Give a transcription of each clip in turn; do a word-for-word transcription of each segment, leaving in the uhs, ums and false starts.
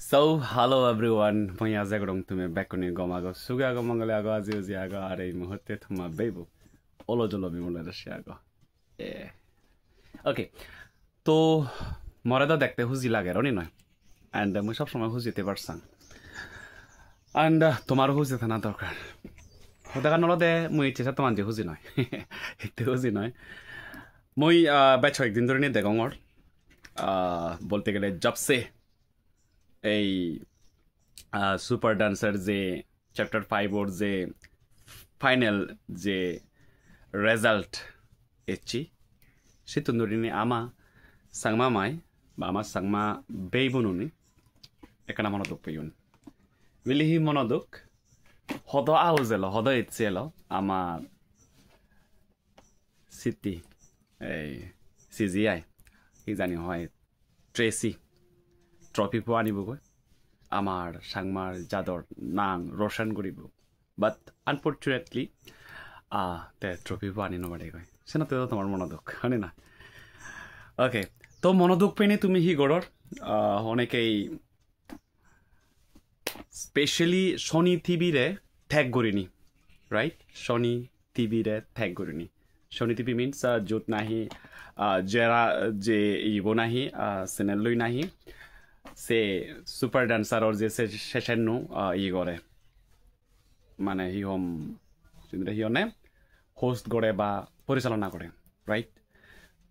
So, hello everyone, mui aja gorong tumi bekkune gom ago, suge ago, mongole ago, aji uji ago, ar ei muhurte toma beibo olo jolo bimole rasi ago. Yeah. Okay, to more do dekte huji lager, oni noi? And, uh, mui sob somoi huji te parsang. And, uh, tomar huji thana dorkar. Hodagan olode mui icche satto manje huji noi. Hitte huji noi. Mui, uh, bej hoyek din dhori ni degongor. Uh, bolte gele jobse ei, ah, Super Dancer je chapter five or je final je result ecche, sittun dhurinei ama Changma mai ba ama Changma bhei bonune ekkana mono duk peyon. Bili hi mono duk? Hodo aoj elo, hodo ecche elo ama Sitti, ei, C G I, hi jani hoi, Tracy, trophy po anibogoi. Amar Changmar jador nang roshan guribo. But unfortunately, ah, te trophy po ani no paregoi. Senotte do tomar mono duk, hone na? Okay, to mono duk pene tumi hi goror? Ah, onekei specially Sony T V re tag gurini, right? Sony T V re tag gurini. Sony T V means, uh, jut nahi, uh, jera je ibo nahi, uh, channel loi nahi. Se Super Dancer or je se session nu, uh, i gore. Mane hi hom, sindre hi hone host gore ba porichalona gore, right?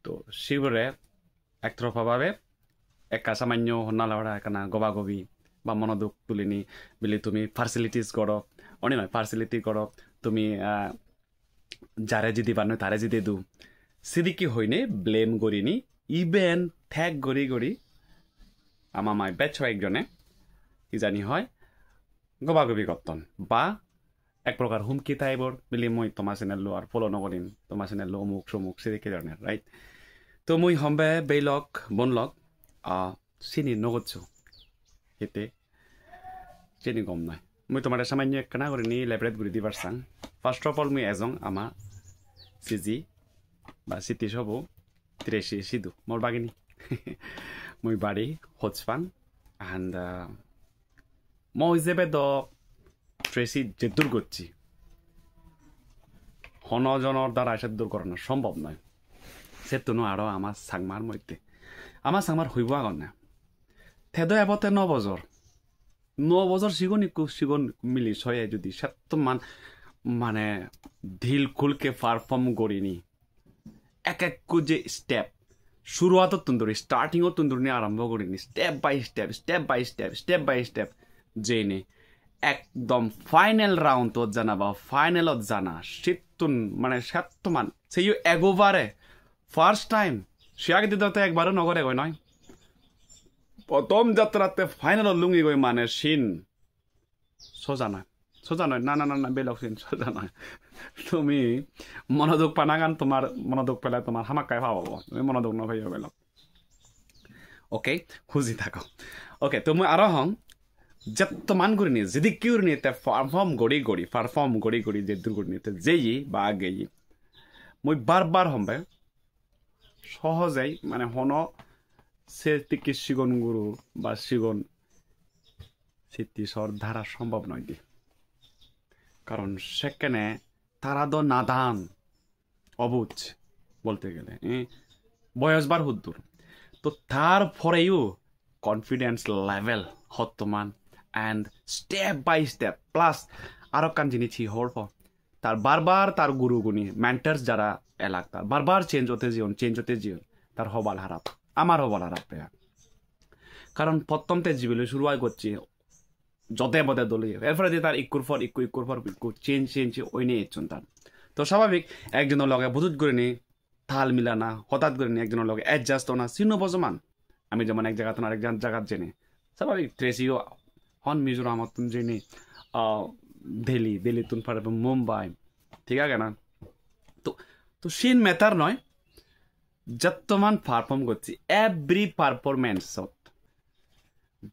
To sibore ektropa bhabe ekka samanyo honna lora ekkana goba gobi ba mono duk tulini bili tumi facilities goro, oni noi, facility goro, tumi, ah, jare jidi bannoi tare jidi du. Sidikki hoine blame gorini, even tag gori gori ama mai bej hoyekjone hi jani hoi goba gobi gotton ba ek prokar humki type-or, bili mui toma channel-lo ar follow no gorim, toma channel-lo omuk somuk sedekke dhoronor, right? To mui hombe beilok, bonlok, ah, sini no goccho. Hitte? Sini gom noi. Mui tomare samanyo ekkana gurinei elaborate guri dibar sang. First of all, mui ejong ama siji ba siti sobo Tracy sidu, mor bagini. Mui bari Hojpang and, ah, mo ijebe do Tracy jeddur gocche, hono jonor dara seddur gorana sombob noi. Settuno aro ama Changmar moddhe, ama Changmar hoibo agonne. Te do ebotte no bojor. No bojor sigon ikku, sigon mili soye judi setto man, mane dil khulke perform gorini. Ek ekku je step, suruatottun dhori, starting-ottun dhori arombo gurinei, step by step, step by step, step by step, jeinei ekdom final round-ot jana ba final-ot jana, sittun mane settoman, seyo egobare first time, se agedi do te ekbaro no gore goi noi. Prothom jatratte final-ot lungi goi mane sin soja noi. Soja noi, na, na, na, na, belok sin soja noi. Tumi mono duk panagan tomar, mono duk pele tomar hamakkai pap obo. Tumi mono duk no peyo belok. Okay, huji thago. Okay, to mui aro hong, jettoman gurinei, jidikki gurinei te perform gori gori, perform gori gori, jeddur gurinei te jeyi ba geyi. Mui bar bar hombe, sohojei, mane hono se tikki sigon guru ba sigon sitti sor dara sombob noi de. Karon sekkene tara do nadan, obuj bolte gele, eh, boyos bar huddur. To tar poreyo confidence level hottoman and step by step. Plus, aro ekkan jinis hi hor po. Tar bar bar tar guru guni, mentors jara elak, tar bar bar change ote jeyon, change ote jeyon. Tar hobal harap. Amar hobal harap ya. Karon pottom te jibe loi suru gocche, jode bode dole. Er poredi tar ikkur por ikku, ikkur por ikku change, change oinei ecchon tar. To swababik, ekjonor loge budut gurinei tal milana, hotat gurinei ekjonor loge adjust ona, sino bojoman. Ami jemon ek jagattun arek jan-, jagat jeinei. Swababik, Tracy-o hon Mizoramottun jeinei, ah, Delhi, Delhi-ttun pare Mumbai. Thik age na? To, to sin matter noi. Jettoman perform gocche, every performance-ot.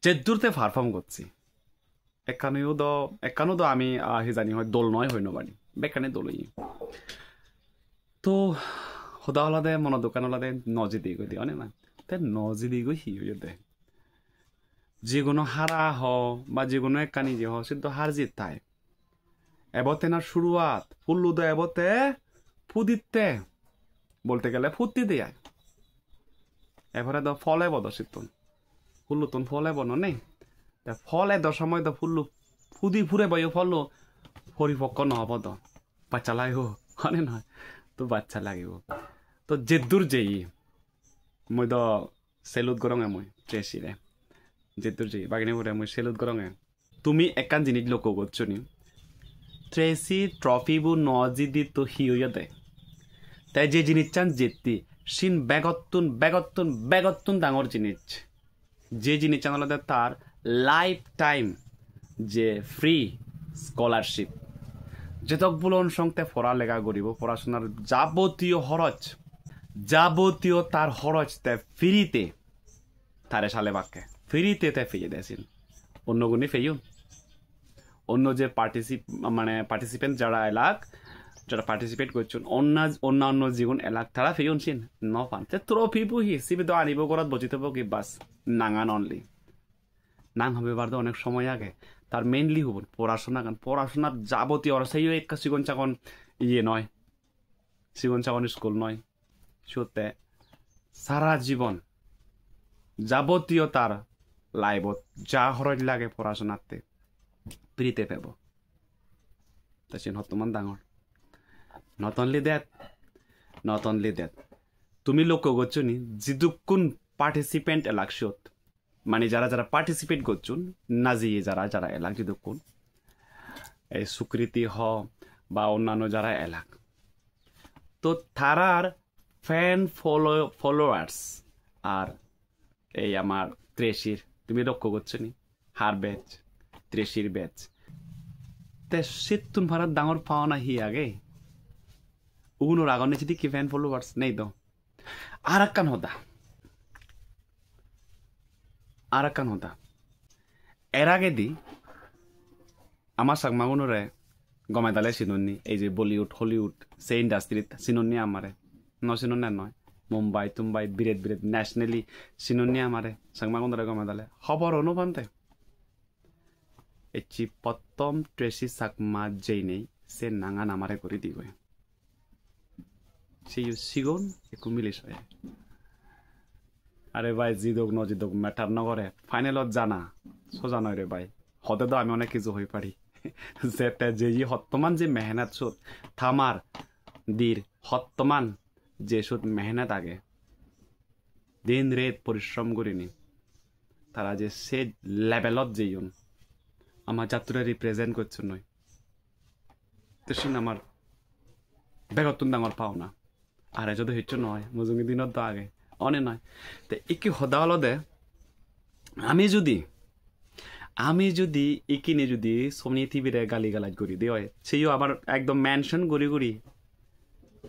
Jeddur te perform gocche. Ekkaniyo do, ekkano do ami, ah, hi jani hoi dol noi hoi no pari. Bekkani dol oye. To hoda olode, mono dukkan olode no jidi goi de, one na? Te no jidi goi hi oye de? Jekono hara ho ba jekono ekkan ije ho, sidu har jit thai. Ebotte na suruat, phullo do ebotte phuditte, bolte gele phutti de ai. Epore do phol ebo do sittun. Phullottun phol ebo no nei. Te phol edo somoy do phullo phudi phure boyo, phollo poripokko no obo do. Baccha lagibo, hone noi? To baccha lagibo. To jeddur jeye, mui do salute goronge mui Tracy re. Jeddur jeye, bagini bore mui salute goronge. Tumi ekkan jinis lokko goccho ni? Tracy trophy bu no jidi to hi oyede? Te je jinissan jitti, sin begottun, begottun, begottun dangor jinis. Je jinissan olode tar lifetime je free scholarship. Jedok bulon song te pora lega guribo, porashonar jabotiyo horoj, jabotiyo tar horoj te free te tare sale bakke. Free te te peye de sin. Onno gune peyon. Onno je particip-, mane participant jara elak, jara participate gocchon, onna, onna onno jigun elak, tara peyon sin? No pan. Te trophy bu hi? Sibe do anibo gorot boji thebo ki bas. Nangan only. Nang hobebar do onek somoy age. Tar mainly hubon porashonagan. Porashonar jabotiyo, aro seyo ekka sigon sagon iye noi. Sigon sagon school noi. Siyot te sara jibon jabotiyo tar life-ot ja horoj lage porashonatte free te pebo. Te siyen hottoman dangor. Not only that, not only that. Tumi lokko goccho ni, jidukkun participant elak siyot, mane jara jara participate gocchon, najiye jara jara elak jidukkun, ei Sukriti ho ba onnanno jara elak, to tarar fan follow-, followers ar ei amar Tracy-r, tumi lokko goccho ni? Har batch, Tracy-r batch. Te sittun para dangor paona hi age? Ugunor agon ni sidikke fan followers? Nei do. Ar ekkan hoda. Ar ekkan hoda. Er agedi ama Chakmagunore gome dale sinonni, ei je Bollywood, Hollywood, se industry-t sinonni amare. No sinonne noi. Mumbai, Tumbai, biret biret nationally sinonni amare. Chakmagunore gome dale. Hobor ono pante. Ecche pottom Tracy Chakma jeinei se nangan amare guri digoi. Seyo sigon ekku mile soye. Are bhai, jidok no jidok matter no gore. Final-ot jana soja noi re bhai. Hode do ami onek kiju hoi pari. Jete jeyi hottoman je mehenat sot, tamar dir hottoman je sot mehenat age, din ret porishrom gurinei tara je se level-ot jeyon, ama jatture represent gocchonnoi. Te siyen amar begottun dangor paona. Are jodo hissu noi, mujungi dinot do age, one noi. Te ikke hoda olode, ami judi, ami judi ikkine judi Sony T V re gali galaj guri de oi, seyo abar ekdom mention guri guri,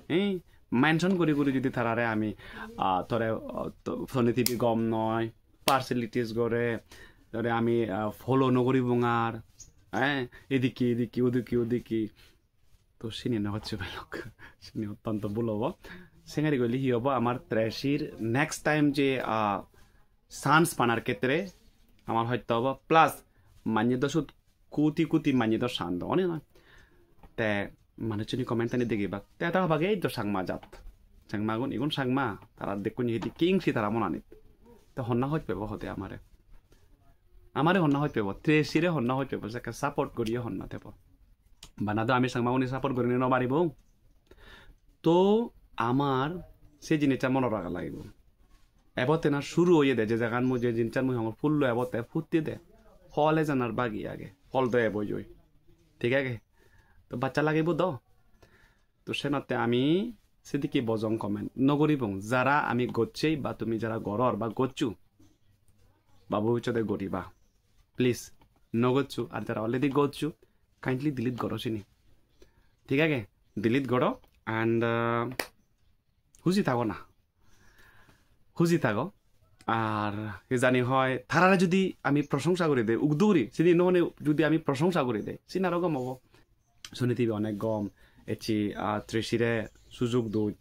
eh, mention guri guri judi tarare ami, ah, tore, ah, to-, Sony T V gom noi, partialities gore, tore ami, ah, follow no guribong ar, eh, edikke, edikke, udikke, udikke. To sini no hocche belok. Sini ottonto bul obo. Sengari goile hi obo? Amar Tracy-r next time je, ah, chance panar khetre amar hoyto obo. Plus, manye do sut kuti kuti manye do san do, one na? Te manuchchuni comment ani degibak. Te ta hobage ei do Changma jat. Changmagun, igun Changma. Tara dekkun hidi king si tara monanit. Te honna hoj pebo hode amare. Amare honna hoj pebo. Tracy-re honna hoj pebo. Sekke support goriye honna tebo. Bana do ami Changmaguni support gorinei no paribong. To amar se jinissan monot raga lagibo. Ebotte na suru oyede, je jagan mui je jinissan mui hongor pullo ebotte phutti de. Phole janar bagi age. Phol do eboi oi. Thik age? To baccha lagibo do. To senotte ami sedokke bojong comment no guribong. Jara ami gocchei ba tumi jara goror ba goccho ba bobissote guriba, please no goccho. Ar jara already goccho, kindly delete goro sini. Thik age? Delete goro and, uh, huji thago na. Huji thago. Ar hi jani hoi, tarare judi ami prosongsa guri dei, ukdu guri, sini no hone judi ami prosongsa guri dei, sini aro gom obo. Sony T V onek gom, ecche, ah, Tracy-re sujog doi,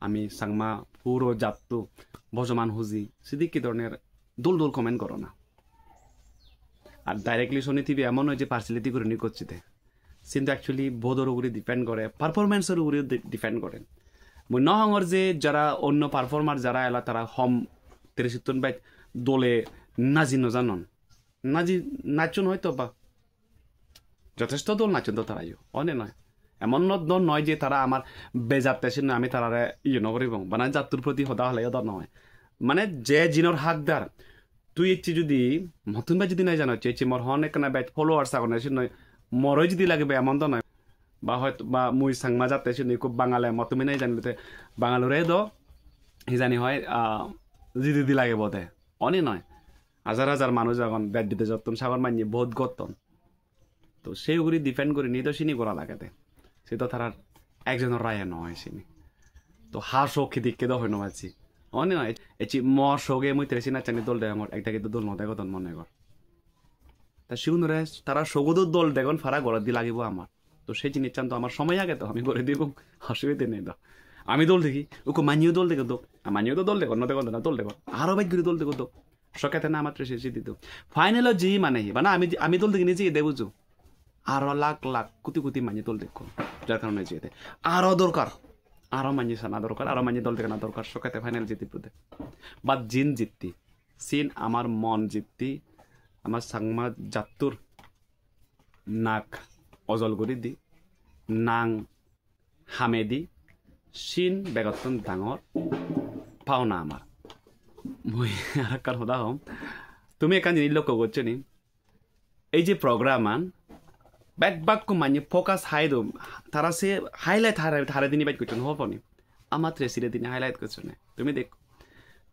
ami Changma puro jatto bojoman huji, sidikke dhoronor dol dol comment goro na. Ar directly Sony T V emon noi je partiality gurinei gocche de. Sintu actually board-or ugure depend gore, performance-or ugure de-, depend gore. Mui no hongor je jara onno performer jara ela tara hom Tracy-ttun bej dole naji no janon. Naji, nachon hoyto ba. Jothesto dol nachon do tarayo. One noi. Emon no, do noi je tara amar bejatte sinno ami tarare iye no guribong. Bana jattur proti hoda holeyo do noi. Mane je jinor hakdar, tui ecche judi, mottun ba judi nai jano, ecche, ecche mor hon ekkana bej followers agonne sinno, moroi judi lagibo emon do noi. Ba hoyto, ba mui Changma jatte sinno ikko Bangale mottun ba nai jani te Bangalore do, hi jani hoi, ah, jidi di lagibo de. One noi. Hajar hajar manuj agon, dej bidejottun sagor manye vote gotton. To sei uguri depend gurinei do sini gora lagede. Se do tarar ekjonor raye noi sini. To har sok hidikke do hoi no parchi. One noi, ecche mor soge mui Tracy nachani dol degongor, ekdagi do dol no degodon mone gor. Ta sigunore tara sogo do dol degon para gorot di lagibo amar. To sei jinissan do amar somoy age do, ami gori dibong, osubide nei do. Ami dol degi, ukko manyeyo dol dego do, a manyeyo do dol dego, no dego do na, dol dego. Aro bej guri dol dego do. Sokkete na amar Tracy jidi do. Final-ot jeye mane hi? Bana ami, ami dol degini jeye de bujo. Aro lakh lakh, koti koti manye dol dekkon. Jar karone jeye de. Aro dorkar. Aro manye sana dorkar, aro manye dol degana dorkar. Sokkete final jidi bude. But jin jitti. Sin amar mon jitti. Amar Changma jattur nak ojol guri di. Nang hamedi, sin begottun dangor paona amar. Mui arekkan hoda hom, tumi ekkan jinis lokko goccho ni, ei je program an bek bakko manye focus hai do, tara se highlight hare, hare dini bej gocchon hobo ni, ama Tracy re dini highlight gocchon ne. Tumi dekko,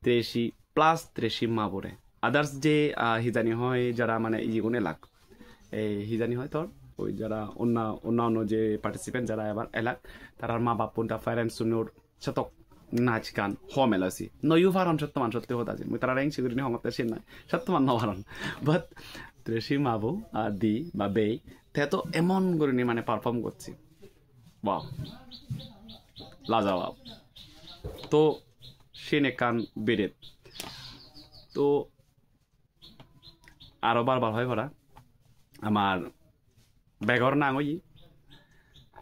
Tracy plus Tracy ma bore. Others je, ah, hi jani hoi jara mane iye gun elak. Ei hi jani hoi tor, oi jara onna, onna onno je participant jara ebar elak, tarar ma bappun ta parents unor setok nach gan hom elo si. Noyo paron sotto man sotto hoda je. Mui tarare engsi gurinei hongotte sen noi. Sotto man no paron. But Tracy ma bo, ah, di ba bei, te to emon gurinei mane perform gocche. Wow. Lajawab. To sen ekkan biret. To aro bar bar hoi para, amar begor nang oye,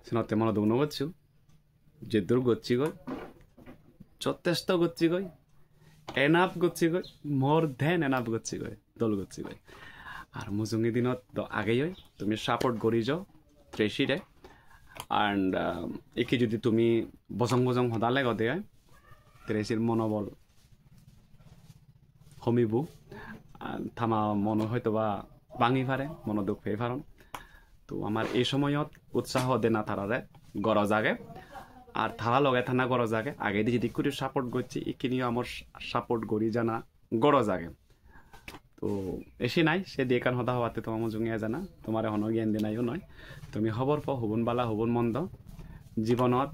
senotte mono duk no goccho, jeddur gocchigoi, jotesto gocchigoi, enough gocchigoi, more than enough gocchigoi, dol gocchigoi. Ar mujungi dinot do ageyoi, tumi support gori jo Tracy re, and, um, ikke judi tumi bojong bojong hoda lego de oi, Tracy-r monobol homibo, ah, tama mono hoyto ba bangi pare, mono duk pei paron. To amar ei somoyot utsaho dena tarare goroj age, ar tara loge thana goroj age. Agedi jedikkuri support gocche, ikkiniyo amar support gori jana goroj age. To esi nai, se di ekkan hoda hobatte toma mujunge ejana, tomare hono gyan dinaiyo noi. Tumi hobor po, hubun bala, hubun mondo. Jibonot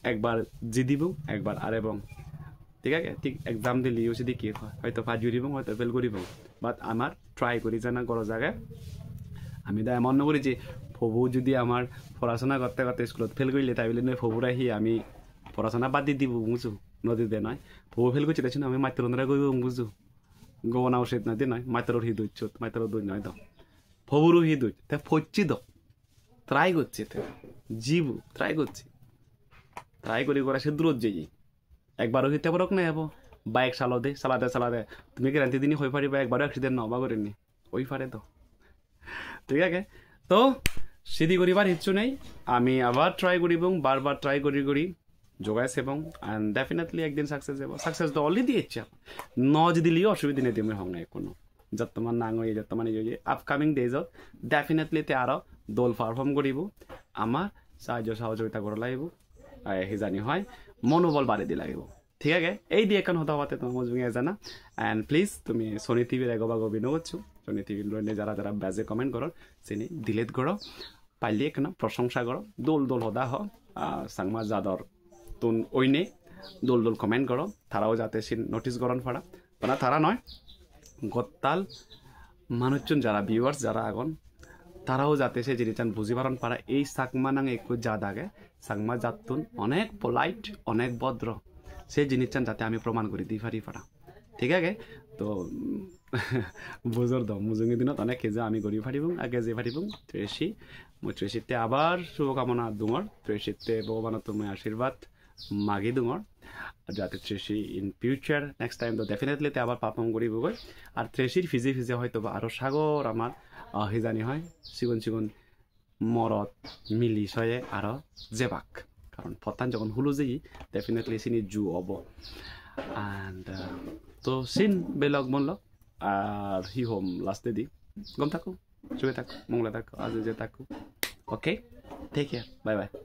ekbar jidibo, ekbar arebong. Thik age? Thik exam dileyo sedokke, hoyto pass guribong, hoyto fail guribong. But amar try guri jana goroj age. Ami do emon no guri je pobo judi amar porasona gotte gotte iskulot fail gorile tai bile noi pobore hi ami porasona bad di dibo bujo? No di de noi. Pobo fail gocche de siyot ami mattoronore goibo bujo? Gobona usit noi de noi. Mattoror hi doj siyot? Mattoror doj noi do. Poboro hi doj? Te pocche do. Try gocche te. Jibo, try gocche. Try guri guri se durot jeye. Ekbaro hi teborok nei ebo? Bike salode, salade, salade. Tumi guarantee dinei hoi pariba ekbaro accident no obo gurinei? Oi pare do. Thik age? To, sidi guribar hissu nei. Ami abar try guribong, bar bar try guri guri jogai sebong, and definitely ekdin success ebo. Success do already ecche. No jidiliyo osubide nei de mui honge ekkuno. Jottoman nang oye, jottoman iye oye, upcoming days-ot definitely te aro dol perform guribo. Amar sahajjo sohojogita gora lagibo. Ai, hi jani hoi, monobol baredi lagibo. Thik age? Ei di ekkan hoda hobatte toma mujunge ejana. And please, tumi Sony T V-re goba gobi no goccho. Sony T V loinei jara jara baje comment goron, sini delete goro. Palle ekkana prosongsa goro, dol dol hoda ho, ah, Changma jador tun oine dol dol comment goro, tarao jate sin notice goron para. Bana tara noi, gottal manuchun jara viewers jara agon, tarao jate se jinissan buji paron para, ei Chakma nange ekko jat age, Chakma jattun onek polite, onek bodro, se jinissan jate ami proman guri di pari para. Thik age? To bujor do, mujungi dinot onek kiju ami guri paribong, age je paribong. Tracy, mui Tracy te abar shubho kamona dungor. Tracy te Bhogobanottun mui ashirbat magi dungor, jate Tracy in future next time to definitely te abar perform guribogoi. Ar Tracy r pije pije hoyto ba aro sagor amar, ah, hi jani hoi, sigon sigon morot mili soye aro jebak, karon pottan jogon hulo jeye, definitely sini ju obo. And, uh, to sin belok monlok, ar hi hom last di, gom thakko, suge thakko, mongole thakko, aje je thakko. Okay, take care, bye bye.